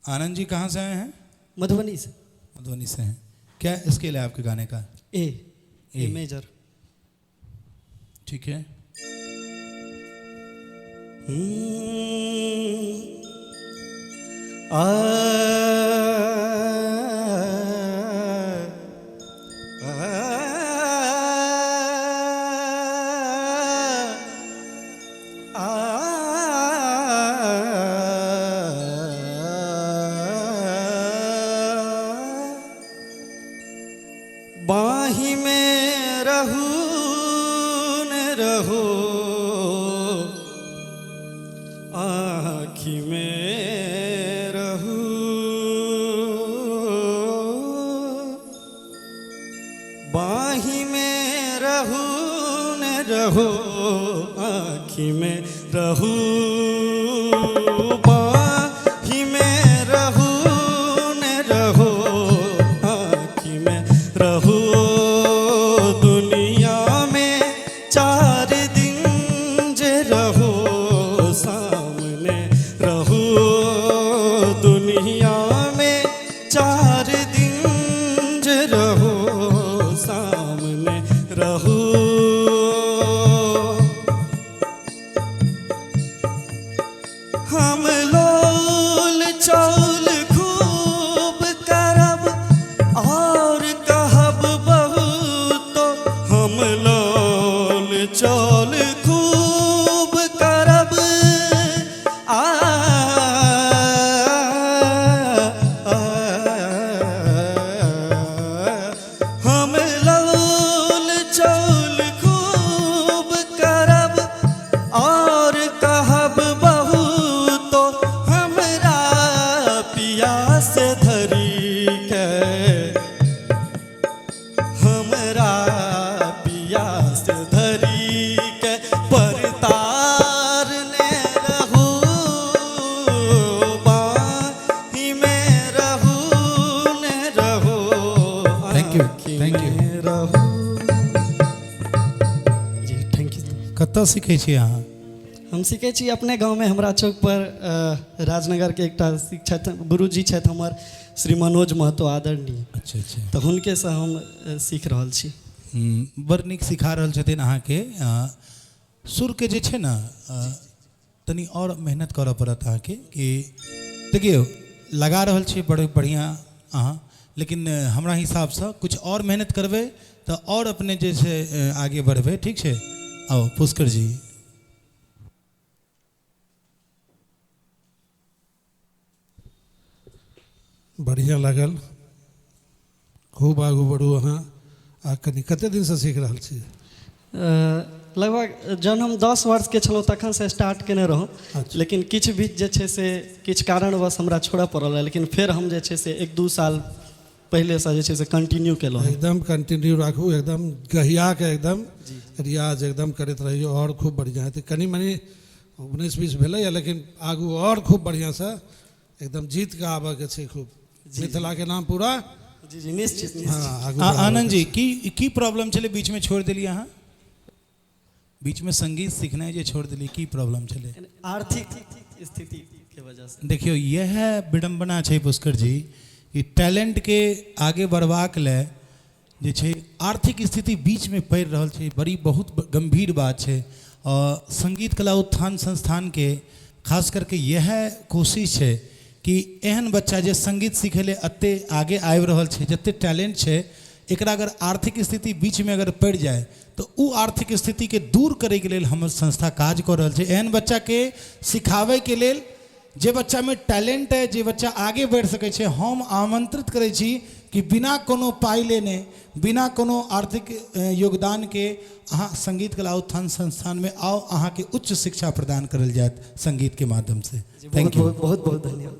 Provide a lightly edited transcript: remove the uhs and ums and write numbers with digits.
आनंद जी कहाँ से आए हैं? मधुबनी से। मधुबनी से हैं। क्या स्केल है आपके गाने का? ए। ए। ए मेजर। ठीक है। आ आ बाही में रहू न रहो, आँखी में रहू, बाही में रहू न रहो, आँखी में रहू, बाही में रहू न रहो, आँखी में रहू, दुनिया में चार दिन जे रहो, सामने रहू, दुनिया में चार दिन जे रहो, सामने रहू। हम लोल चौल खूब करब और कहब बहुत, हम लोल चौल खूब करब, आ, आ, हम लोल चौल खूब करब और कहब बहुत, हमरा पिया से धरी के, हमरा पिया से धरी के परतार ने रहू, बाही में रहू ने रहू, Thank you, आँखी thank you. में रहू। जी, thank you. कतऽ सीखै छी अहाँ? हम सीखै छी अपने गाँवमे, हमरा चौकपर राजनगरके एकटा शिक्षक गुरुजी छथि हमर, श्री मनोज महतो आदरणीय। अच्छा अच्छा। तऽ हुनकेसँ हम सीख रहल छी। बड़ नीक सिखा रहल छथिन अहाँके। सुरके जे छै ने, तनी आओर मेहनत करऽ पड़त अहाँके। कि देखियौ, लगा रहल छी बड़ बढ़िआँ अहाँ, लेकिन हमरा हिसाबसँ किछु आओर मेहनत करबै तऽ आओर अपने जे छै आगे बढ़बै। ठीक छै, आउ पुष्कर जी। बढ़िआँ लागल, खूब आगू बढ़ू अहाँ। आ कनि कते दिनसँ सीख रहल छी? लगभग जहन हम 10 वर्षके छलहुँ तखनसँ स्टार्ट केने रहौँ। लेकिन किछु बीच जे छै से किछु कारणवश हमरा छोड़ऽ पड़ल रहए, लेकिन फेर हम जे छै से 1-2 साल पहिलेसँ जे छै से कंटिन्यू केलहुँ। एकदम कंटिन्यू राखू, एकदम गहियाके एकदम रियाज एकदम करैत रहियौ, आओर खूब बढ़िआँ हेतै। कनि मनि 19-20 भेलैए, लेकिन आगू आओर खूब बढ़िआँसँ एकदम जीत के आबऽके छै, खूब मिथिलाके नाम पूरा। जी जी, निश्चित निश्चित। हँ, आगू आ, बढ़ाबऽके आनंद जी, छै। की की प्रॉब्लम छलै बीचमे छोड़ि देलियै अहाँ? बीचमे संगीत सिखनाइ जे छोड़ि देलियै, की प्रॉब्लम छलै? आर्थिक स्थिति के वजह से। देखियौ, इएह विडम्बना छै पुष्कर जी, कि टैलेंटके आगे बढ़बाक लए जे छै आर्थिक स्थिति बीचमे पड़ि रहल छै। बड़ी बहुत गम्भीर बात छै। आओर संगीत कला उत्थान संस्थानके खास करके इएह कोशिश छै कि एहन बच्चा जे संगीत सीखै लए एते आगे आबि रहल छै, जते टैलेंट छै, एकरा अगर आर्थिक स्थिति बीचमे अगर पड़ि जाय तऽ ओ आर्थिक स्थितिके दूर करैके लेल हमर संस्था काज कऽ रहल छै। एहन बच्चाके सिखाबैके लेल, जे बच्चामे टैलेंट अइ, जे बच्चा आगे बढ़ि सकै छै, हम आमंत्रित करै छी कि बिना कोनो पाइ लेने, बिना कोनो आर्थिक योगदानके अहाँ संगीत कला उत्थान संस्थानमे आउ, अहाँके उच्च शिक्षा प्रदान करल जायत संगीतके माध्यमसँ। जी, thank बहुत यू। बहुत बहुत बहुत धन्यवाद।